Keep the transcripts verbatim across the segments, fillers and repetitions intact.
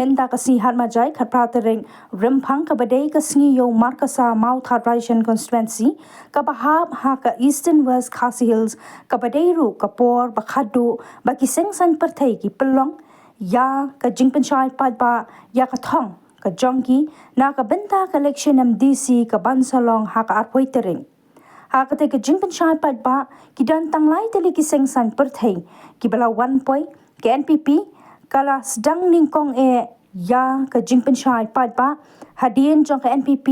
Mynta ka sngi Ahad March khatphra tarik Rymphang kaba dei ka sngi ïew markasa Mawthadraishan constituency kaba hap ha ka Eastern West Khasi Hills kaba dei ruh ka por ba khadduh ba ki seng saiñ pyrthei ki pynlong ïa ka jingpynshai paidbah ïa ka thong ka jong ki na ka bynta ka election M D C kaban sa long ha ka arphew tarik. Ha katei ka jingpynshai paidbah ki don tang lai tylli ki seng saiñ pyrthei kiba la wan poi. Ka N P P ka la sdang nyngkong eh ïa ka jingpynshai paidbah. Hadien jong ka N P P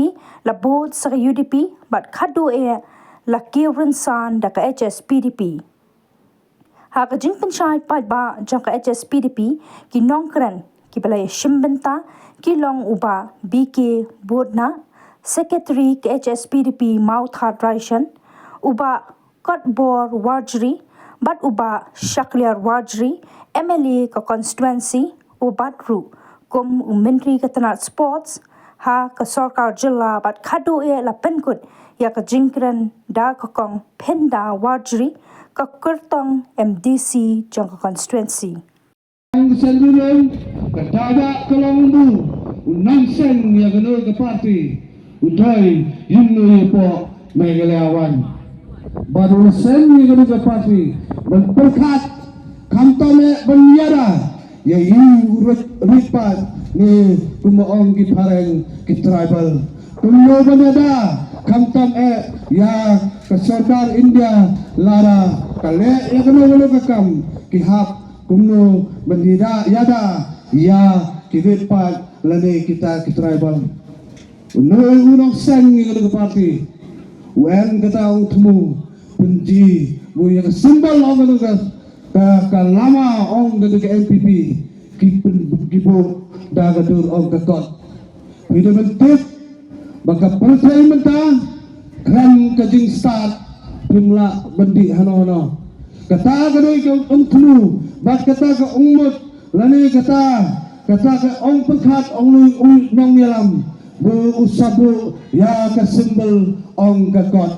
la bud sa ka U D P bad khadduh eh la kiew rynsan da ka H S P D P. Ha ka jingpynshai paidbah jong ka H S P D P ki nongkren kiba la ïashim bynta ki long u Bah B K Budna, Secretary ka H S P D P Mawthadraishan, u Bah Kotbor Warjri bad u Bah Shakliar Warjri, M L A ka constituency, u Bah ruh kum u Myntri ka tnat Sports ha ka sorkar jylla bad khadduh eh la pynkut ïa ka jingkren da ka Kong Phinda Warjri, ka kyrtong M D C jong ka constituency. Ang sendulong ka daba ka long u u nang seng ïa kano ka party u doi yimno ïa pok Meghalaya wan. Bad u seng ïa kano ka party ban pyrkhat khamtam eh ban ïada ïa i u rit rit pat ne kumba ong ki phareng ki tribal. Kumno ban ïada khamtam eh ïa ka sorkar India lada ka leh ïa kano kano ka kam ki hap kumno ban ïada ïada ïa ki rit pat lane kita ki tribal. Uno u nongseng ïa kano ka party u en kata u thmu pynji u ïa ka symbol ong kano ka ka, ka lama ong kano ka N P P ki pyn ki buh da ka dur ong ka kot. Phi da ban tip ba ka pyrthei mynta khlem ka jingstad phim lah ban dih hano hano. Kata ka dei ka ong thmu bad kata ka ong mut lane kata kata ka ong pyrkhat ong lui u nongïalam ba u sa buh ïa ka symbol ong ka kot.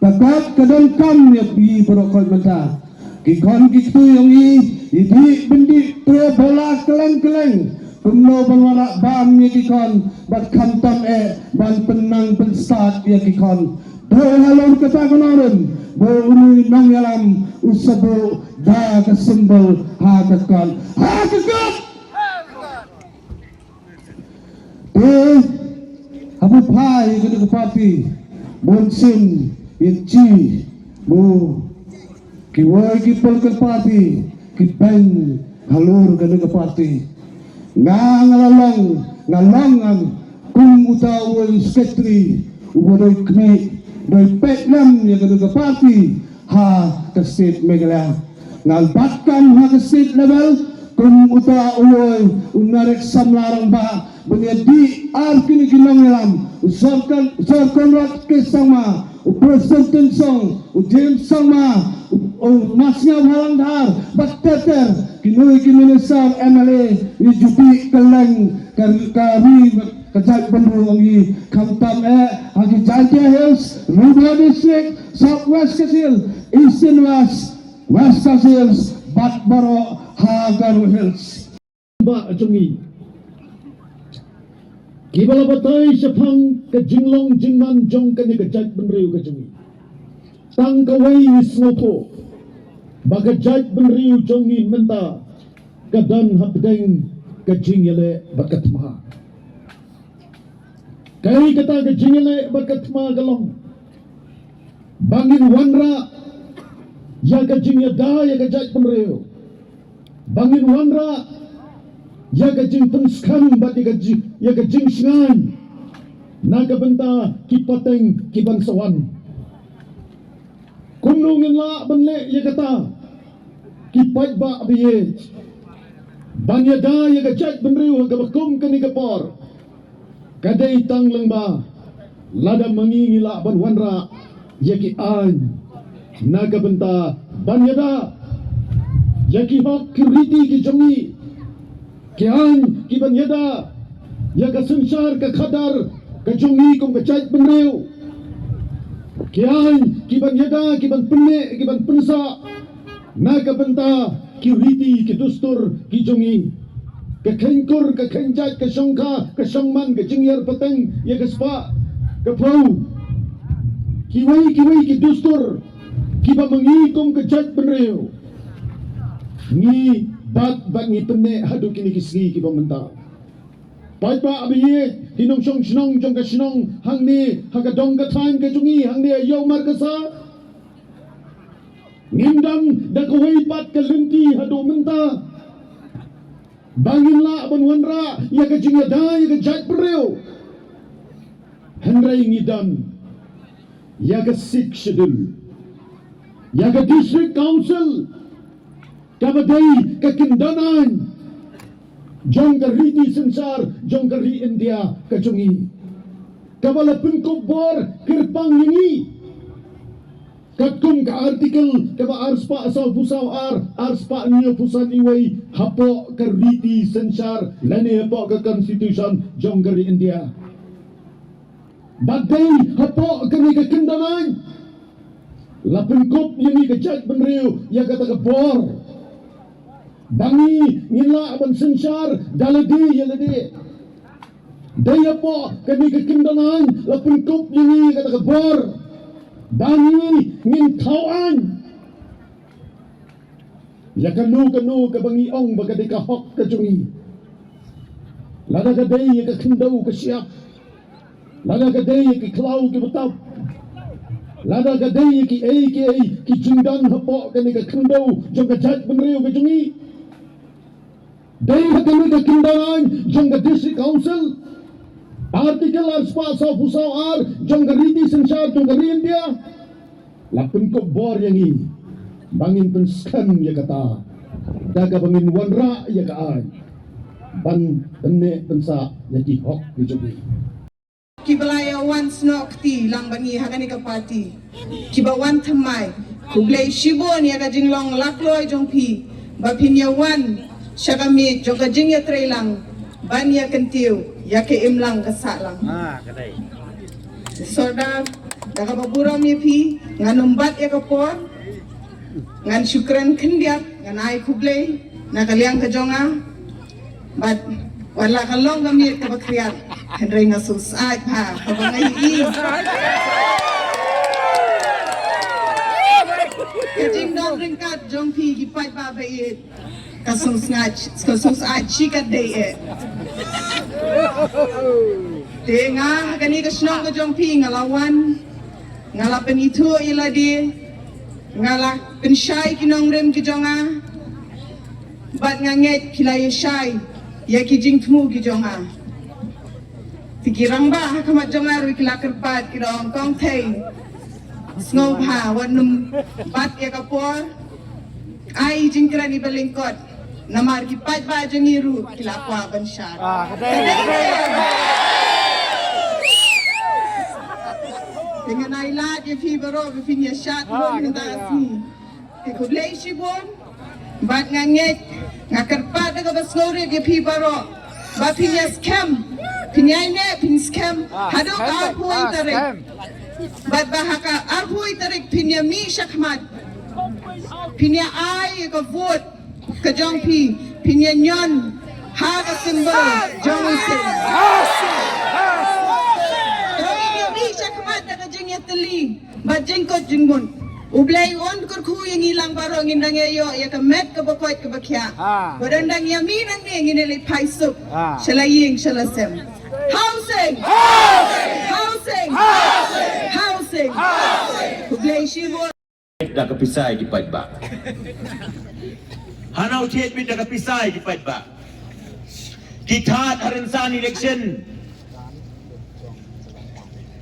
Ka kot ka donkam ïa phi baroh khoit mynta. Ki khon ki kti ong i i dih ban dih tre bola kylleng kylleng. Kumno ban wanrah bam ïa ki khon bad khamtam eh ban pynnang pynstad ïa ki khon. Dei halor kata ka nongrim ba u nongïalam u sa buh da ka symbol ha ka kot. Ha ka kot! Te haba phai kane ka party bun sien ïa chi bu kiwei ki political party ki beiñ halor kane ka party. Nga nga la long nga long ngam kum uta u secretary uba doi khmih doi peit lem ïa kane ka party ha ka state Meghalaya. Ngan bat kam ha ka state level kum uta uwei u Narek Samla Rangbah ban ïa dih ar kine ki nongïalam u Sir Con u Sir Conrad K Sangma u Prestone Tynsong u James Sangma u Masngap Halangdhar bad ter ter kine ki minister M L A ïa jubit ka leng ka ka ri ka jaitbynriew ong i khamtam eh ha ki Jaintia Hills, Ri Bhoi District, South West Khasi Hills, Eastern West, West Khasi Hills bad baroh ha Garo Hills. Ba jong i kiba la batai shaphang ka jinglong jingman jong kane ka jaitbynriew ka jong i. Tang kawei i sngewthuh ba ka jaitbynriew jong i mynta ka don hapdeng ka jingïaleh bad ka thma. Kaei kata ka jingïaleh bad ka thma ka long ba ngin wanrah ïa ka jingïada ïa ka jaitbynriew, ba ngin wanrah ïa ka jingpynskhem bad ïa ka jing ïa ka jingshngaiñ na ka bynta ki pateng ki ban sa wan. Kumno ngin lah ban leh ïa kata ki paidbah ba ïeit ban ïada ïa ka jaitbynriew ha kaba kum kane ka por. Ka dei tang lyngba lada ma ngi ngi lah ban wanrah ïa ki aiñ na ka bynta ban ïada ïa ki hok ki riti ki jong ngi. Ki aiñ ki ban ïada ïa ka synshar ka khadar ka jong ngi kum ka jaitbynriew. Ki aiñ ki ban ïada ki ban pynneh ki ban pynsah na ka bynta ki riti ki dustur ki jong ngi. Ka kheiñkur, ka kheiñjait, ka shongkha, ka shongman, ka jingïar pateng ïa ka spah ka phew, kiwei kiwei ki dustur kiba ma ngi kum ka jaitbynriew ngi bat, bat ngi pynneh haduh kine ki sngi kiba mynta. Paidbah ba ïeit, ki nongshong shnong jong ka shnong hangne ha ka dong ka thaiñ ka jong ngi hangne ha Ïew Markasa, ngim don da kawei pat ka lynti haduh mynta ba ngin lah ban wanrah ïa ka jingïada ïa ka jaitbynriew. Hynrei ngi don ïa ka Sixth Schedule, ïa ka District Council, kaba dei ka kyndon aiñ jong ka riti synshar jong ka ri India ka jong ngi, kaba la pynkup bor kyrpang ïa ngi katkum ka Article kaba arspah sawphew saw ar, arspah hynñiewphew san iwei hapoh ka riti synshar lane hapoh ka Constitution jong ka ri India. Bad dei hapoh kane ka kyndon aiñ la pynkup ïa ngi ka jaitbynriew ïa kata ka bor ba ngi ngin lah ban synshar da lade ïa lade. Dei hapoh kane ka kyndon aiñ la pynkup ïa ngi kata ka bor ba ngi ngin thaw aiñ ïa kano kano kaba ngi ong ba ka dei ka hok ka jong ngi. Lada ka dei ïa ka khyndew ka shyiap, lada ka dei ïa ki khlaw ki btap, lada ka dei ïa kiei kiei ki jingdon hapoh kane ka khyndew jong ka jaitbynriew ka jong ngi. Dei ha kane ka kyndon aiñ jong ka District Council, Article arspah sawphew saw ar jong ka riti synshar jong ka ri India, la pynkup bor ïa ngi ba ngin pynskhem ïa kata da kaba ngin wanrah ïa ka aiñ ban pynneh pynsah ïa ki hok ki jong ngi. Kiba la ïa wan snoh kti lang bad ngi ha kane ka party, kiba wan thymmai, khublei shibun ïa ka jinglong lakloi jong phi ba phin ïa wan sha ka miej jong ka jingïatreilang ban ïa kyntiew ïa ka imlang ka sahlang. Ah, ka dei. Sordar, da kaba burom ïa phi, ngan ym bat ïa ka por, ngan shu kren khyndiat, ngan ai khublei na ka liang ka jong nga. Bad wat la ka long ka miet kaba khriat, hynrei nga sngewsih bha haba nga ïohi ka jingdon ryngkat jong phi ki paidbah ba ïeit. Ka sngewsih, ka sngewsih shi katdei eh. Te nga ha kane ka shnong ka jong phi nga la wan, nga la pynithuh ïa lade, nga la pynshai ki nongrim ki jong nga. Bad nga ngeit phi la ïa shai ïa ki jingthmu ki jong nga. Te ki rangbah ha khmat jong nga ruh ki la kyrpad, ki la ong, Kong Thei, sngewbha wat nym bat ïa ka por, ai jingkren iba lyngkot. Namar ki paidbah jong ngi ruh ki la kwah ban shad. Ah, ka dei. Te ngan ai lad ïa phi baroh ba phin ïa shad. Ah, ka dei, ah. Te khublei shibun. Bad nga ngeit, nga kyrpad da kaba sngewrit ïa phi baroh ba phin ïa skhem, phin ïa ïeh, phin skhem, ah, haduh ka arphew tarik. Bad ba ha ka arphew tarik phin ïa mih shakhmat, phin ïa ai ka vote ka jong phi, phin ïa ñion ha ka symbol jong u sing. Phin ïa mih shakhmat da ka jingïatylli bad jingkut jingmut. U Blei un kyrkhu ïa ngi lang baroh, ngin dang ïa ïoh ïa ka met kaba koit kaba khiah. Ah. Ba dang dang ïa mih nangne ngin ïa leit phai suk. Ah. Sha la ïing sha la sem. Housing! Housing! Housing! Housing! U Blei shibun. Da ka pisa ïa ki paidbah. Hana u thied bit da ka pisa ïa ki paidbah. Ki thad ha rynsan election.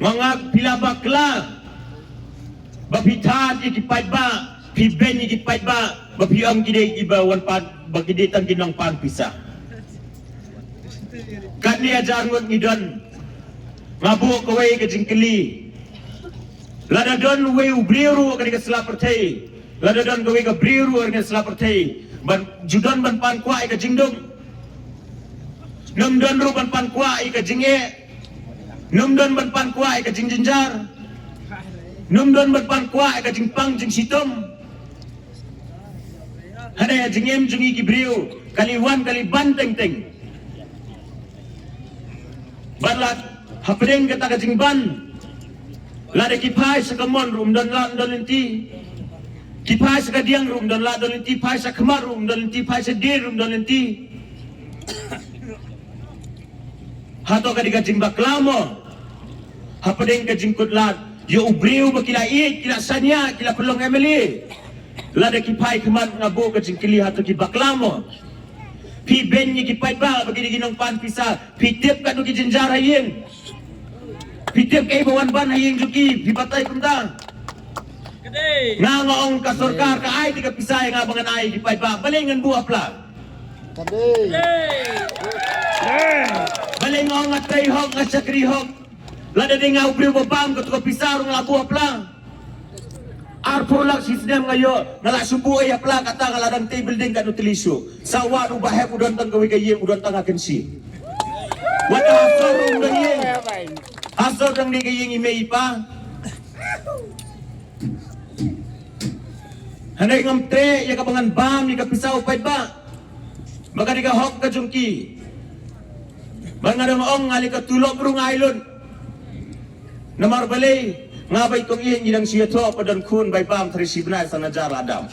Nga ngak phi la bakla ba phi thad ïa ki paidbah, phi beiñ ïa ki paidbah ba phi ong ki dei kiba wan pan, ba ki dei tang ki nongpan pisa. Katne hajar ngut ngi don. Nga buh kawei ka jingkylli. Lada don uwei u briew ruh ha kane ka sla pyrthei, lada don kawei ka briew ruh ha kane ka sla pyrthei ban ju don ban pan kwah ïa ka jingdum, nym don ruh ban pan kwah ïa ka jingeh, nym don ban pan kwah ïa ka jingjynjar, nym don ban pan kwah ïa ka jingpang jingshitom. Hynrei ha jingim jong ngi ki briew, Kali wan kali ban teng teng. Bad la hapdeng kata ka jingban, lada ki phai sha ka mon ruh ym don lad ym don lynti. Ki phai sha ka diang ruh ym don lad don lynti, phai sha khmat ruh ym don lynti, phai sha die ruh ym don lynti. Hato ka dei ka jingbakla mo? Hapdeng ka jingkutlad ïa u briew ba ki la ïeit, ki la shaniah, ki la pynlong M L A. Lada ki phai khmat nga buh ka jingkylli, hato ki bakla mo? Phi beiñ ïa ki paidbah ba ki dei ki nongpan pisa. Phi tip katno ki jynjar ha ïing. Phi tip kaei ba wan ban ha ïing jong ki, phi batai kumta. Nga nga ong ka sorkar ka ai te ka pisa ïa nga ba ngan ai ïa ki paidbah. Balei ngan buh ha pla? Balei nga ong nga trei hok, nga shakri hok? Lada dei nga u briew ba bam, kato ka pisa ruh nga la buh ha pla. Arphew lak shi snem nga ïoh, nga la shu buh ei ha pla, kata nga la dang tei building katno tylli shuh. Sa wad u Bah Hep u don tang kawei ka ïing, u don tang ha Kynshi. Wat ha sor ruh u don ïing. Ha sor dang dei ka ïing i mei i pa. Hynrei ngam treh ïa kaba ngan bam ïa ka pisa u paidbah. Ba ka dei ka hok ka jong ki. Ba nga dang ong nga leh ka tulop ruh nga ai lut. Namar balei? Nga bad i kong ïing ngi dang shu ïathoh ba don khun bai bam, three shi bnai san hajar la dam.